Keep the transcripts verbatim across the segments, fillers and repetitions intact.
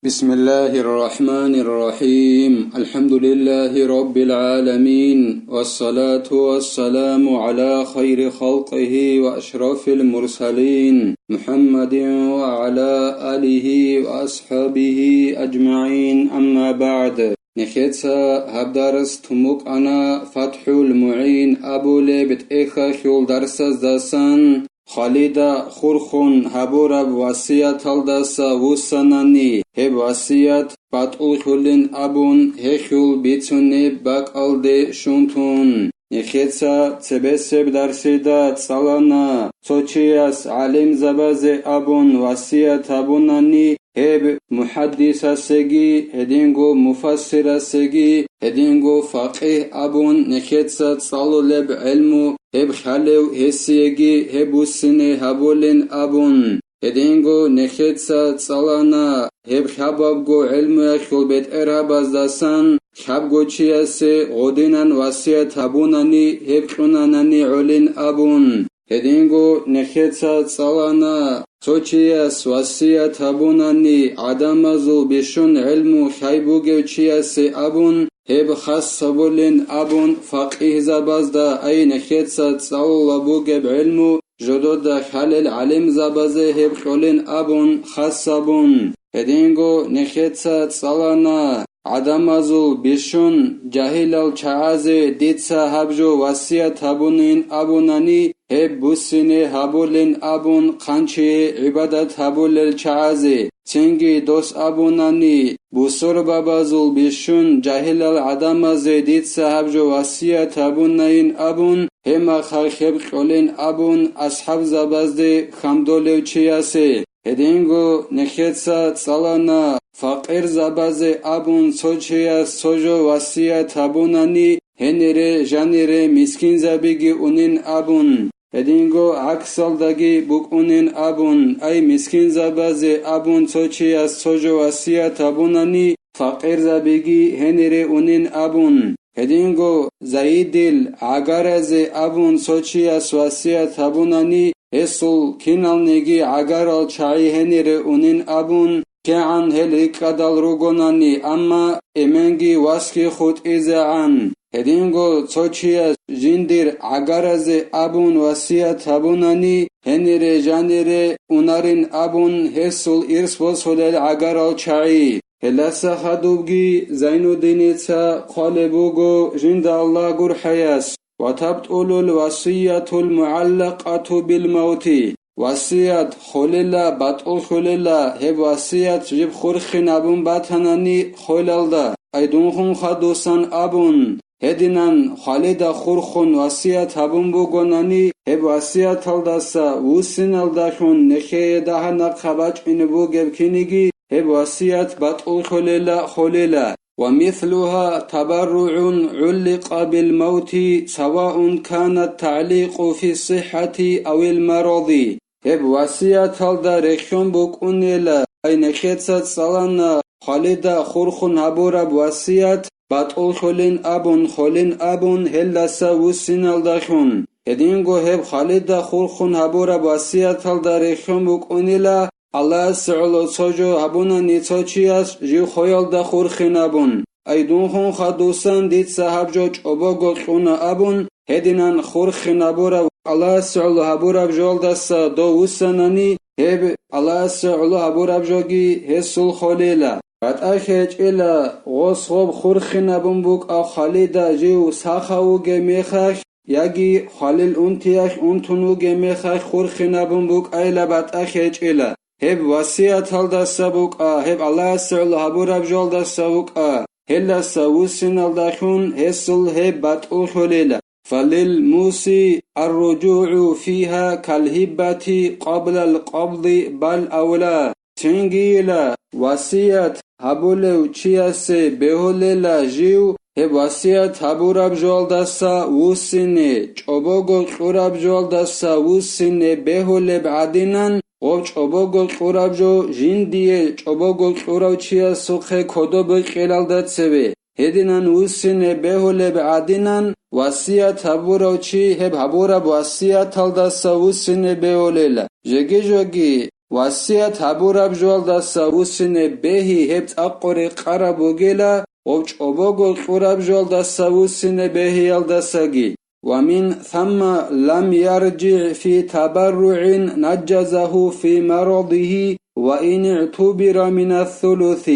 بسم الله الرحمن الرحيم. الحمد لله رب العالمين، والصلاة والسلام على خير خلقه وأشرف المرسلين، محمد وعلى آله وأصحابه أجمعين، أما بعد. Нехеца гьаб дарс тун букӀана ФатхӀул МугӀин абулеб тӀехьалъул дарсаздасан. Халида хурхун гьабураб васияталдаса вуссанани, гьеб васият батӀуллъулин абун гьелъул бицунеб бакӀалде щун тун. Нехеца цебесеб дарсида цӀалана, цо чияс гӀалимзабазе абун васият гьабунани, гьеб мухӀаддисасеги, гьединго муфассирасеги, гьединго факъигь абун нехеца цӀалулеб гӀелму гьеб хъалев гьесиеги гьеб буссине гьабулин абун, гьединго нехеца цӀалана, гьеб хабабго гӀелмуялъул бетӀергьабаздасан хабго чиясе гъодинан васият гьабунани, гьеб кьунанани гӀолин абун. Гьединго нехеца цӀалана, цо чияс васият гьабунани, гӀадамазул бищун гӀелму хай бугев чиясе абун, гьеб хас гьабулин абун, факъигьзабазда, ай нехеца цӀалула бугеб гӀелму жодода хъалел гӀалимзабазе гьеб кьолин абун, хас гьабун. Гьединго нехеца цӀалана, гӀадамазул бищун жагьилал чагӀазе дица гьаб жо васият гьабунин абунани, гьеб буссине гьабулин абун хъанчие гӀибадат гьабулел чагӀазе, цинги дос абунани, бусурбабазул бищун жагьилал гӀадамазе дица гьаб жо васият гьабунайин абун, гьеб мехалъ гьеб кьолин абун асхӀабзабазде хьандолев чиясе. Гьединго нехеца цӀалана, факъирзабазе абун цо чияс цо жо васият гьабунани, гьенире жанире мискинзабиги унин абун, гьединго гӀаксалдаги букӀунин абун, ай мискинзабазе абун цо чияс цо жо васият гьабунани, факъирзабиги гьенире унин абун. Гьединго Заидил гӀагаразе абун цо чияс васият гьабунани, гьесул киналниги гӀагарал чагӀи гьенире унин абун, кигӀан гьел рикӀкӀадал ругонани, амма эменги васги хутӀизегӀан. Гьединго цо чияс жиндир гӀагаразе абун васият гьабунани, гьенире жанире унарин абун гьесул ирс босулел гӀагарал чагӀи. Гьелдаса хадубги Зайнуддиница хъвалеб буго, жинда Аллагь гурхӀаяс: «Ва табтӀулул васиятул мугӀаллакъату бил мавти». Васият холела, батӀуллъулела, гьеб васият жиб хурхин абун батанани хойлалда, ай дунхун хадусан абун, гьединан хвалида хурхун васият гьабун бугонани, гьеб васияталдаса вуссиналдалъун нехее дагьа-нахъа бачӀине бугеб киниги, гьеб васият батӀуллъулела холела. «Ва мислугьа табарругӀун гӀулликъа бил мавти, саваун кана тагӀликъу фи сиххати авил маради». Гьеб васияталда рехьон букӀунела, ай нехеца цӀалана, хвалида хурхун гьабураб васият батӀуллъулин абун, холин абун, гьелдаса вуссиналдалъун. Гьединго гьеб хвалида хурхун гьабураб васияталда рехьон букӀунила, Аллагьасе гӀоло цо жо гьабунани цо чияс жив хоялда хурхин абун, ай дунхун хадусан дица гьаб жо чӀобого кьуна абун, гьединан хурхин абураб, Аллагьасе гӀоло гьабураб жоялдаса дов вуссанани, гьеб Аллагьасе гӀоло гьабураб жоги гьесул холела. БатӀа хечӀила, гъос гъоб хурхин абун букӀа хвалида жив сахав вугеб мехалъ, яги хвалил унтиялъ унтун вугеб мехалъ хурхин абун букӀайла батӀа хечӀила. Гьеб васияталдаса букӀа, гьеб Аллагьасе гӀоло гьабураб жоялдаса букӀа, гьелдаса вуссиналдалъун гьесул гьеб батӀуллъулела. Фалил муси арруджугӀу фиха калхиббати къаблал къабди бал авла. Цингийила васият гьабулев чиясе бегьулела жив, гьеб васият гьабураб жоялдаса вуссине, чӀобого кьураб жоялдаса вуссине бегьулеб гӀадинан, гъоб чӀобого кьураб жо жиндие чӀобого кьурав чиясухъе кодобе кьелалда цеве. Гьединан вуссине бегьулеб гӀадинан, васият гьабурав чи гьеб гьабураб васияталдаса вуссине бегьулела. Жеги-жоги васият гьабураб жоялдаса вуссине бегьи гьеб цӀакъго рекъараб бугила, гъов чӀобого кьураб жоялдаса вуссине бегьиялдасаги. ومن ثم لم يرجع في تبرع نجزه في مرضه وإن اعتبر من الثلث.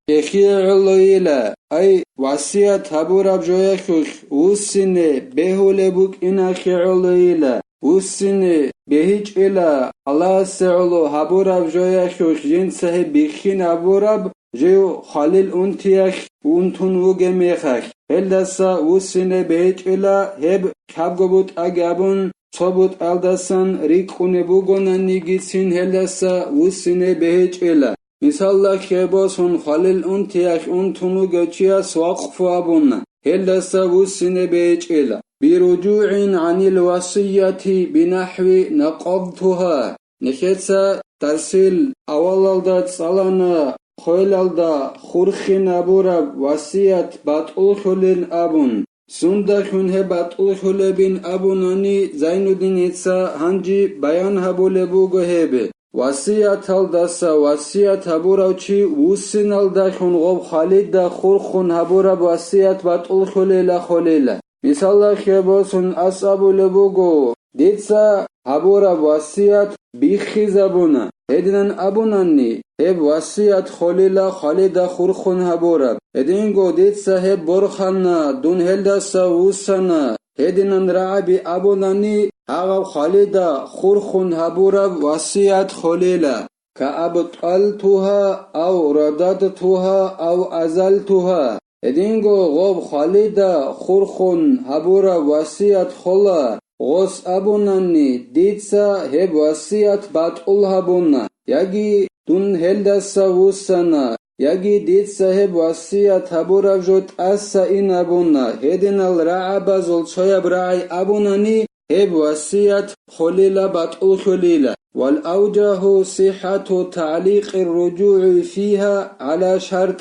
Эхие гӀолойила, ай, васият гьабураб жояхьулъ вуссине бегьулеб букӀинахье гӀолойила, вуссине бегьичӀила Аллагьасе гӀоло гьабураб жояхьулъ жинца гьеб биххин гьабураб, жив хвалил унтиялъ унтун вугеб мехалъ, гьелдаса вуссине бегьичӀила гьеб кабго бутӀаги абун, цо бутӀалдасан рикӀкӀунеб бугонанигицин гьелдаса вуссине бегьичӀила. Мисалда, хебосун хвалил унтиялъ унтун вугев чияс вакъфу абуна, гьелдаса вуссине бегьичӀила. برجوع عن الوصية بنحو نقضتها. Нехеца тарсил авалалда цӀалана, хвелалда хурхин абураб васият батӀуллъулин абун. Сундалъун гьеб батӀуллъулебин абунани, Зайнуддиница гьанже баян гьабулеб буго гьеб. Васияталдаса васият гьабурав чи вуссиналдалъун гъоб хвалида хурхун гьабураб васият батӀуллъулила холила. Мисалда, хебосун ас абулеб буго, дица гьабураб васият биххизабуна, гьединан абунанни, гьеб васият холила хвалида хурхун гьабураб. Гьединго дица гьеб борхана, дун гьелдаса вуссана, гьединан рагӀаби абунани, гьагъаб хвалида хурхун гьабураб васият холила. كأبطلتها أو رددتها أو أزلتها. Гьединго гъоб хвалида хурхун гьабураб васият хола, гъос абунанни, дица гьеб васият батӀул гьабуна, яги дун гьелдаса вуссана, яги дица гьеб васият гьабураб жо тӀаса инабуна, гьединал рагӀабазул цояб рагӀи абунани, гьеб васият холила батӀуллъулила. والأوجه صحة تعليق الرجوع فيها على شرط.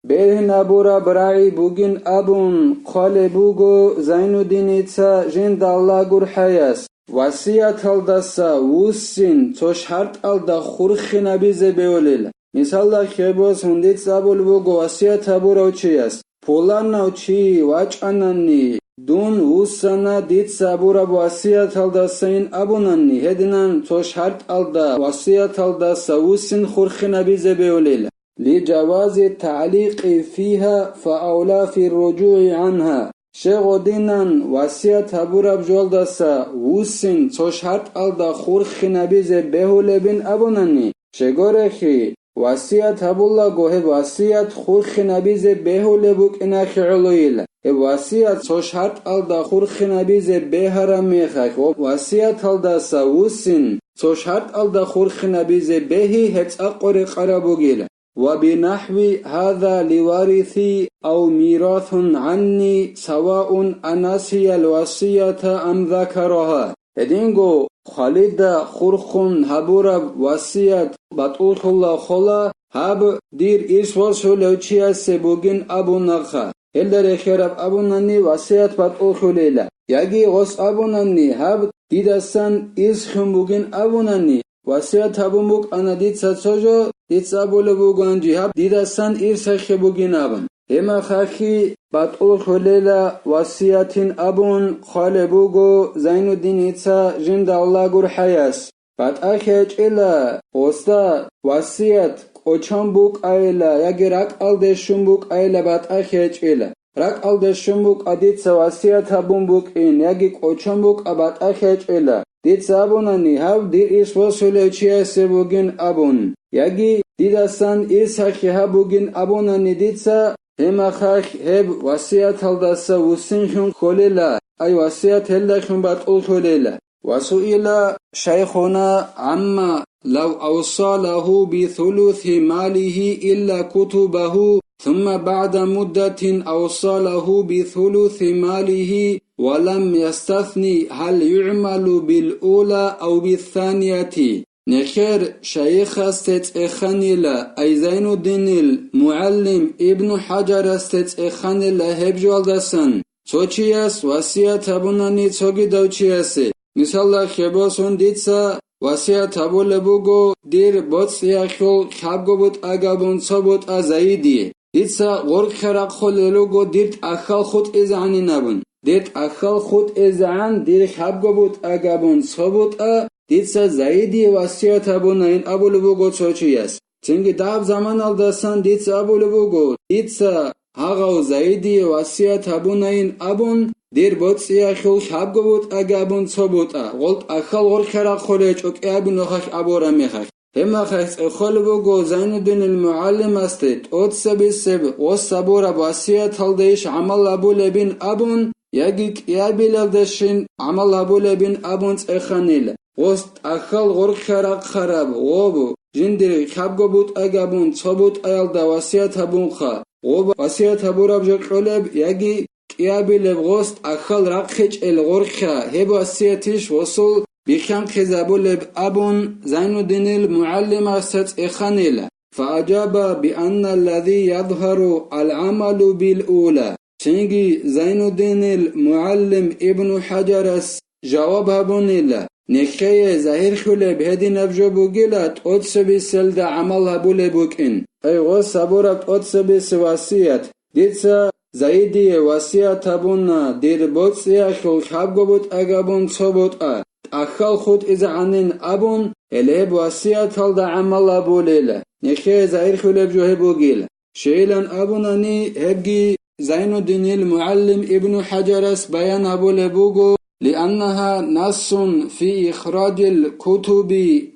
Бергьинабураб рагӀи бугин абун хъвалеб буго Зайнуддиница жинда Аллагь гурхӀаяс, васияталдаса вуссин цо шартӀалда хурхинабизе бегьулел. Мисалда, хебос гьундец абулеб буго васият гьабурав чияс: «Пуланав чи вачӀанани, дун вуссана дица абураб васияталдасайин», абунани, гьединан цо шартӀалда васияталдаса вуссин хурхинабизе бегьулел. لجواز التعليق فيها فأولى في الرجوع عنها. Щегъодинан васият гьабураб жолдаса вуссин цо шартӀалда хурхинабизе бегьулебин абунани, щегорехъи, васият гьабулаго гьеб васият хурхинабизе бегьулеб букӀинахъе гӀолойила. Гьеб васият цо шартӀалда хурхинабизе бегьараб мехалъ ва васияталдаса вуссин цо шартӀалда хурхинабизе бегьи гьеб цӀакъго рекъараб бугила. وبنحو هذا لورثي أو ميراث عني سواء أنسي الوصية أم ذكرها. Гьединго хвалида хурхун гьабураб васият батӀуллъула хола, гьаб дир ирс босулев чиясе бугин абунаха. Гьелда рехераб абунани васият батӀуллъулила. Яги гъос абунани, гьаб дидасан ирс хьун бугин абунани, васият гьабун букӀана дица цо жо, дица абулеб буго гьанже гьаб дидасан ирсахъе бугин абун. Гьеб мехалъги батӀуллъулела васиятин абун хъвалеб буго Зайнуддиница жинда Аллагь гурхӀаяс. БатӀахъе гьечӀила, гъосда васият кӀочон букӀайила яги ракӀалде щун букӀайила батӀахъе гьечӀила. РакӀалде щун букӀа дица васият гьабун букӀин яги кӀочон букӀа батӀахъе гьечӀила. Дица абунани, гьаб дир ирс босулев чиясе бугин абун, яги дидасан ирсахъе гьаб бугин абунани дица, гьеб мехалъ гьеб васияталдаса вуссинлъун кколила, ай васият гьелдалъун батӀуллъулила. وسئل شيخنا عما لو أوصى له بثلث ماله إلا كتبه، ثم بعد مدة أوصى له بثلث ماله ولم يستثن، هل يعمل بالأولى أو بالثانية؟ Нехер шайихасде цӀеханила, ай Зайнуддинил мугӀалим Ибну ХӀаджарасде цӀеханила гьеб жоялдасан, цо чияс васият гьабунани цогидав чиясе, мисалда, хебосун дица васият гьабулеб буго дир боцӀиялъул лъабго бутӀа гьабун цо бутӀа Заидие. Дица гъоркьа рахъулел руго дир тӀахьал хутӀизе гӀанин абун. Дир тӀахьал хутӀизегӀан дир лъабго бутӀа гьабун цо бутӀа дица Заидие васият гьабунайин абулеб буго цо чияс. Цинги дагьаб заманалдасан дица абулеб буго, дица гьагъав Заидие васият гьабунайин абун, дир боцӀиялъул лъабго бутӀа гьабун цо бутӀа, гъол тӀахьал гъоркьа рахъулел чӀукӀи абин нухалъ абураб мехалъ. Гьеб мехалъ цӀехолеб буго Зайнуддинил мугӀалимасде тӀоцебесеб гъос гьабураб васияталдайищ гӀамал гьабулебин абун, яги кӀиабилелдашин гӀамал гьабулебин абун цӀеханила. Гъос тӀахьал гъоркьа рахъараб гъоб жиндир лъабго бутӀа гьабун цо бутӀаялда васият гьабунха, гъоб васият гьабураб жо кьолеб яги кӀиабилеб гъос тӀахьал рахъичӀел гъоркьа, гьеб васиятищ гъосул бихьанхъизабулеб абун, Зайнуддинил мугӀалимасда цӀеханила. فأجاب بأن الذي يظهر العمل بالأولى. Цинги Зайнуддинил мугӀалим Ибну ХӀаджарас жаваб гьабунила, нехее загьирлъулеб гьединаб жо бугила тӀоцебесебалда гӀамал гьабулеб букӀин. Ай гъос гьабураб тӀоцебесеб васият, дица Заидие васият гьабуна дир боцӀиялъул лъабго бутӀа гьабун цо бутӀа, тӀахьал хутӀизе гӀанин абун, гьеле гьеб васияталда гӀамал гьабулила, нехее загьирлъулеб жо гьеб бугила. Щайилан абунани, гьебги Зайнуддинил мугӀалим Ибну ХӀаджарас баян гьабулеб буго, لأنها نص في إخراج الكتب،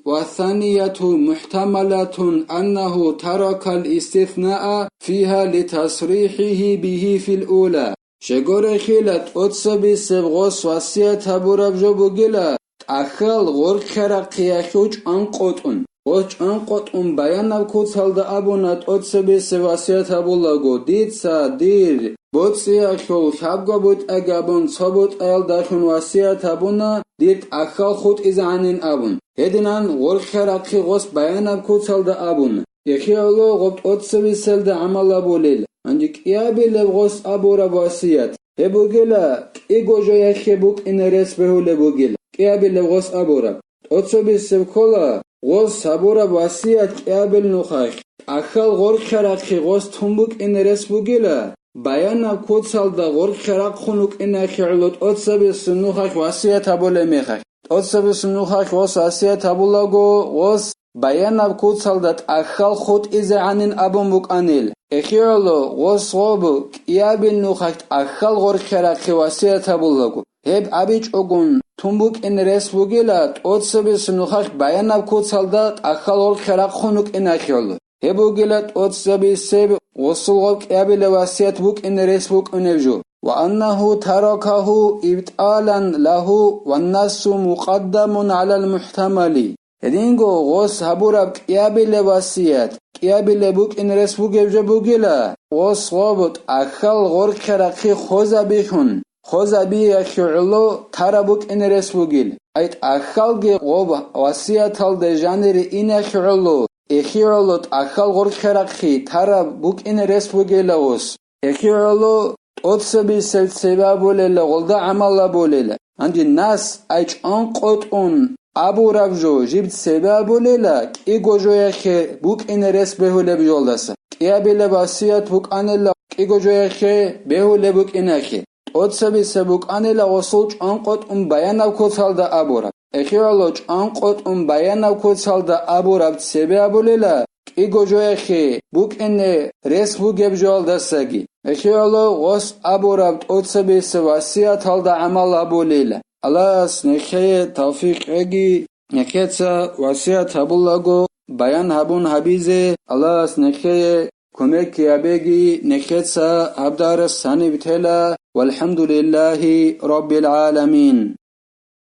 والثانية محتملة أنه ترك الاستثناء فيها لتصريحه به في الأولى. Щайгурелъул тӀоцебесеб гъос васият гьабураб жо бугила, тӀахьал гъоркьа рахъиялъул чӀванкъотӀун. Гъос чӀванкъотӀун баянаб куцалда абуна тӀоцебесеб васият гьабулаго, дица дир боцӀиялъул лъабго бутӀа гьабун цо бутӀаялдалъун васият гьабуна дир тӀахьал хутӀизе гӀанин абун. Гьединан гъоркьа рахъи гъос баянаб куцалда абуна. Эхиялъул гъоб тӀоцебесебалда гӀамал гьабулел. Гьанже кӀиабилеб гъос абураб васият. Гьеб бугила, кӀиго жояхъе букӀине рес бегьулеб бугила, кӀиабилеб гъос абураб. ТӀоцебесеб ккола, гъос гьабураб васият кӀиабил нухалъ, тӀахьал гъоркьа рахъи гъос тун букӀине рес бугила, баянаб куцалда гъоркьа рахъун вукӀиналъе гӀоло тӀоцебесеб нухалъ васият гьабулеб мехалъ. ТӀоцебесеб нухалъ гъос васият гьабулаго, гъос баянаб куцалда тӀахьал хутӀизе гӀанин абун букӀанил. Эхиялъул гъос гъоб кӀиабил нухалъ тӀахьал гъоркьа рахъи васият гьабулаго, гьеб абичӀогун тун букӀине рес бугила, тӀоцебесеб нухалъ баянаб куцалда тӀахьал гъоркьа рахъун вукӀиналъе гӀоло. Гьеб бугила тӀоцебесеб гъосул гъоб кӀиабилеб васият букӀине рес букӀунеб жо. وأنه تركه إبطالا له والنص مقدم على المحتمل. Гьединго гъос гьабураб кӀиабилеб васият, кӀиабилеб букӀине рес бугеб жо бугила, гъос гъоб тӀахьал гъоркьа рахъи хозабилъун, хозабиялъе гӀоло тараб букӀине рес бугил. Ай тӀахьалги гъоб васияталда жанире иналъе гӀоло, эхиялъул тӀахьал гъоркьа рахъи тараб букӀине рес бугила гъос. Эхиялъул тӀоцебесеб цебе абулел, гъолда гӀамал абулел. Гьанже нас ай чӀванкъотӀун абураб жо жиб цебе абулела, кӀиго жояхъе букӀине рес бегьулеб жолдаса. КӀиабилеб васият букӀанила кӀиго жояхъе бегьулеб букӀинахъе. ТӀоцебесеб букӀанила гъосул чӀванкъотӀун баянаб куцалда абураб. Эхиялъул чӀванкъотӀун баянаб куцалда абураб цебе абулела, кӀиго жояхъе букӀине рес бугеб жоялдасаги. Эхиялъул гъос абураб тӀоцебесеб васияталда гӀамал гьабулел. Аллагьас нехее тавфикъ кьеги, нехеца васият гьабулаго баян гьабун гьабизе Аллагьас нехее кумек гьабеги, нехеца гьаб дарс гьаниб тела. ВалхӀамдулиллагьи раббил гӀаламин.